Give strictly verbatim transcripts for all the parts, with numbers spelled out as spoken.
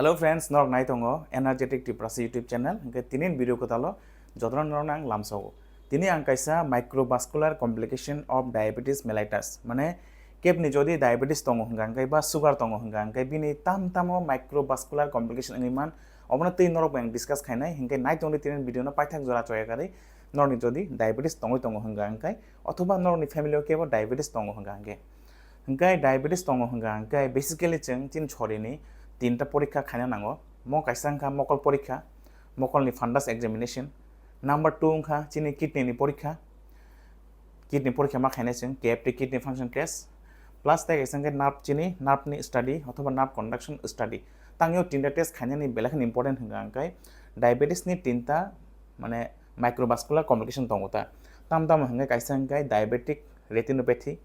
Hello friends, norok nai tongo Energetic Tiprasa YouTube channel. Hingke tini video kwtalo jotono norok ang lamsao. Tini ang kaisa microvascular complication of diabetes mellitus, mane kebni jodi diabetes tongo hingka hingke ba sugar tongo hingka hingke bini tam tamo microvascular complication wngwi man, obono twi norok bai ang discuss khainai. Hingke nai tongdi tini video no paithak jora choya karwi norokni jodi diabetes tongwi tongo hingka hingke othoba norokni family o kebo diabetes tongo hingka hingke. Hingke diabetes tongo hingka hingke basically chwng chini sorini tinta porikha khaina nango. Mo kaisa wngkha mokol porikha, mokolni fundus examination. Number two wngkha chini kidney ni porikha. Kidney porikha ma khainai chwng K F T, kidney function test. Plus tei kaisa wngkha nerve chini nerve ni study othoba nerve conduction study. Tangyo tinta test khainani belai kheno important hingka hingke diabetes ni tinta mane microvascular complication tongo ta. Tam tamo hingke kaisa hingke diabetic retinopathy,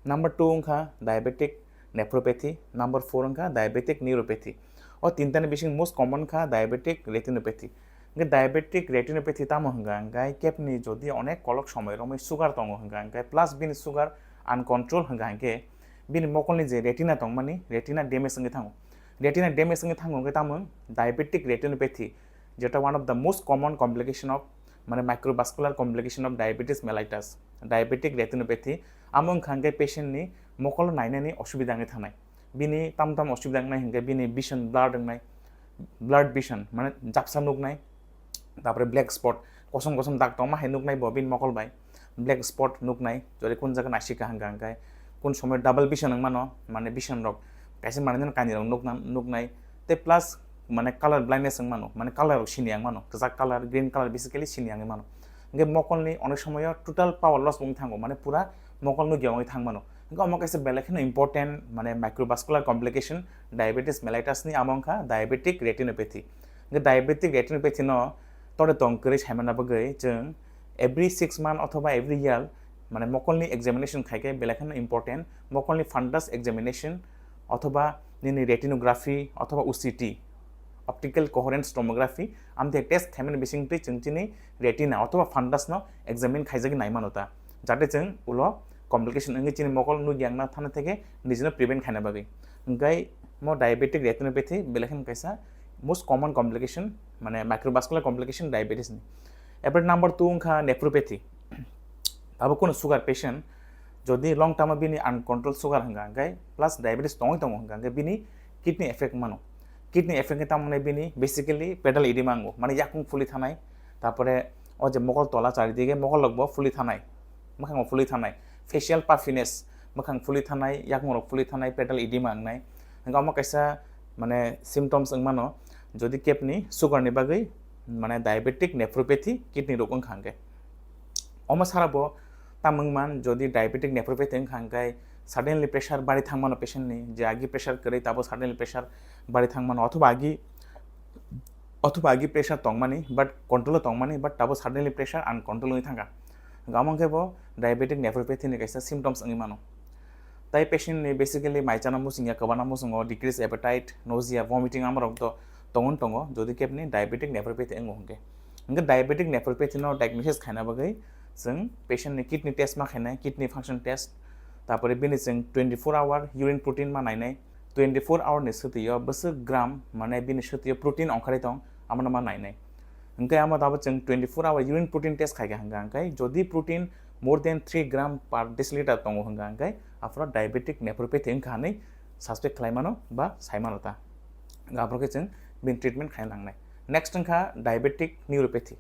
number two wngkha diabetic nephropathy, number four wngkha diabetic neuropathy. O tintani bising most common kha diabetic retinopathy. Hingke diabetic retinopathy tamo hingka hingke kebni jodi onek kolok somoi romwi sugar tongo hingka hingke plus bini sugar uncontrol hingka hingke bini mokolni je retina tongmani retina damage wngwi thango. Retina damage wngwi thango hingke tamo diabetic retinopathy, jeta one of the most common complication of mane microvascular complication of diabetes mellitus, diabetic retinopathy. Amo wngkha hingke patient ni mokol nainani osubida wngwi thangnai. Bini tam tam osubida wngnai hingke bini vision blurred wngnai, blurred vision mane japsa nuknai, tapore black spot, kosom kosom dak tongma hai nuknai bo bini mokol bai, black spot nuknai, jodi kun jaga naisika hingka hingke kun somoi double vision wngmano, mane vision rok kaisa manwi nw kainwi rok nukna nuknai, tei plus mane color blindness wngmano, mane color rok sini yang mano, kwchak color, green color basically sini yang mano. Hingke mokolni onek somoyo total power loss wngwi thango, mane pura mokol nugya wngwi thang mano. Hingke omo kaisa belai kheno important mane microvascular complication diabetes mellitus ni, amo wngkha diabetic retinopathy. Hingke diabetic retinopathy no tore tong kwrwi saimana bagwi chwng every six month othoba every year mane mokolni examination khaikhe belai kheno important, mokolni fundus examination othoba nini retinography othoba O C T, optical coherence tomography, amthe test khaimani bisingtwi chwng chini retina othoba fundus no examine khaijagwi naimano ta, jate chwng ulo complication wngwi chini mokol nugya wngna thana theke nijino prevent khaina bagwi. Hingke mo diabetic retinopathy belai kheno kaisa most common complication, mane microvascular complication diabetes ni. Ebre number two wngkha nephropathy. Abo kuno sugar patient, jodi long term bini uncontrolled sugar hingka hingke plus diabetes tongwi tongo hingka hingke bini kidney effect mano. Kidney effect ni tamoni bini basically pedal edema ango, mane yakung fuli thanai, tapore o je mokol tola charidige mokol rok bo fuli thanai, mwkhang bo fuli thanai, facial puffiness, mwkhang fuli thanai, yakung rok fuli thanai, pedal edema wngnai. Hingke omo kaisa mane symptoms wngmano, jodi kebni sugar ni bagwi mane diabetic nephropathy kidney rok wngkha hingke. Omo sara bo tamung man, jodi diabetic nephropathy wngkha hingke suddenly pressure bari thangmano patient ni, je agi pressure kwrwi tabo suddenly pressure bari thangmano, othoba agi, othoba agi pressure tongmani but control o tongmani but tabo suddenly pressure uncontrol wngwi thangkha. Hingke omo khe bo diabetic nephropathy ni kaisa symptoms wngwi mano. Tai patient ni basically mai chana muchungya, kwbana muchungo, decrease appetite, nausea, vomiting, amorok to tongon tongo, jodi kebni diabetic nephropathy wngo hingke. Hingke diabetic nephropathy no diagnosis khaina bagwi chwng patient ni kidney test ma khainai, kidney function test, tapore bini chwng twenty four hour urine protein ma nainai, twenty four hour ni swtwi o bwswk gram mane bini swtwi o protein ongkhorwi tong, amo no ma nainai. Hingke amo tabo chwng twenty four hour urine protein test khaikha hingka hingke, jodi protein more than three gram per deciliter tongo hingka hingke, aphuru diabetic nephropathy wngkha hinwi suspect khlaimano ba saimano ta. Aphuru khe chwng bini treatment khaina nangnai. Next wngkha diabetic neuropathy.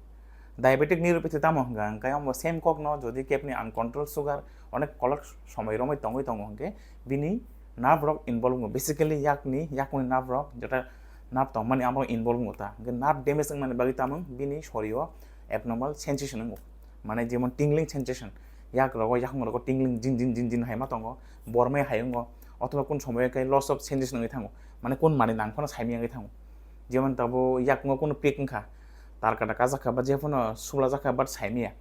Diabetic neuropathy tamo hingka hingke, amo same kokno jodi kebni uncontrolled sugar onek kolok somoi romwi tongwi tongo hingke, bini nerve rok involve wngo, basically yakni, yakungni nerve rok, jeta nerve tongmani amo involve wngo ta. Hingke nerve damage wngmani bagwi tamung bini sorio abnormal sensation wngo, mane jemon tingling sensation, yak rogo, yakung rogo tingling jin jin jin jin hai ma tongo, bormai hai wngo, othoba kun somoyo khe loss of sensation wngwi thango, mane kun manwi nang phano saimya wngwi thango. Jemon tabo yakungo kunu pik wngkha, tar kada kajak kha ba je phano subla jak kha but saimya.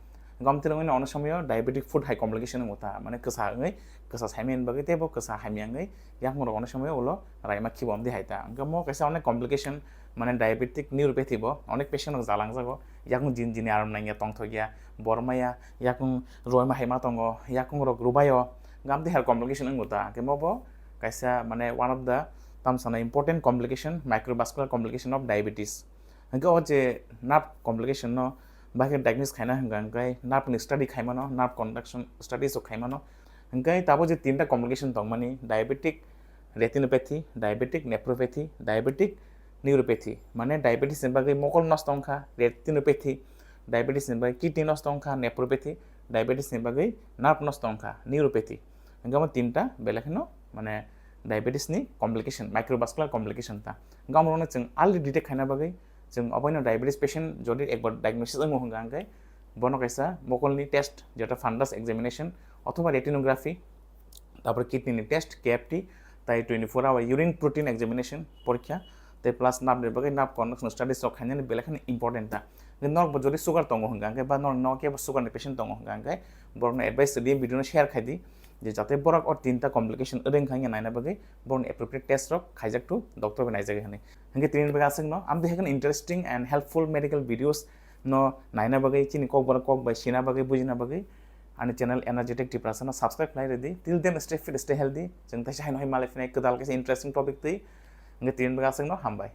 Gom tini wngwi onek somoyo diabetic foot hai complication wngo ta, mane kwsa wngwi, kwsa saimya ni bagwi teibo kwsa hamya wngwi yakung rok onek somoyo ulo raima khibo amdi hai ta. Hingke mo kaisa onek complication, mane diabetic neuropathy bo onek patient rok jalang jago, yakung jin jini aram nangya tongthokya, bormaya, yakung roima hai ma tongo, yakung rok rubaio, gam tei hai complication wngo ta. Hingke mo bo kaisa mane one of the Tam sana important complication, microvascular complication of diabetes. Hingke o je nerve complication no bahai diagnose khaina hingka hingke nerve ni study khaimano, nerve conduction studies o khaimano. Hingke tabo je tinta complication tongmani, diabetic retinopathy, diabetic nephropathy, diabetic neuropathy. Mane diabetes ni bagwi mokol nosto wngkha, retinopathy, diabetes ni bagwi kidney nosto wngkha, nephropathy, diabetes ni bagwi nerve nosto wngkha, neuropathy. Hingke omo tinta belai kheno mane diabetes ni complication, microvascular complication ta. Hingke omo rokno chwng early detect khaina bagwi chwng oboino diabetes patient jodi ekbar diagnosis wngo hingka hingke bono kaisa mokolni test, jeta fundus examination othoba retinography, tapore kidney ni test, K F T, tai twenty-four hour urine protein examination porikha, tai plus nerve ni bagwi nerve conduction studies rok khainani belai kheno important ta. Hingke norok bo jodi sugar tongo hingka hingke ba norok no kebo sugar ni patient tongo hingka hingke borokno advice ridi, video no share khaidi, je jate borok o tinta complication wrwng kha hingke naina bagwi borokni appropriate test rok khaijak tu doctor bai naijagwi hwnwi. Hingke tini bagwi aswk no amtwi haikhe interesting and helpful medical videos no naina bagwi, chini kokborok kok bai sina bagwi, bujina bagwi ani channel Energetic Tiprasa no subscribe khlai ridi. Till then, stay fit, stay healthy. Chwng teisa haino hai malai phinai kwtal kaisa interesting topic twi. Hingke tini bagwi aswk no hambai.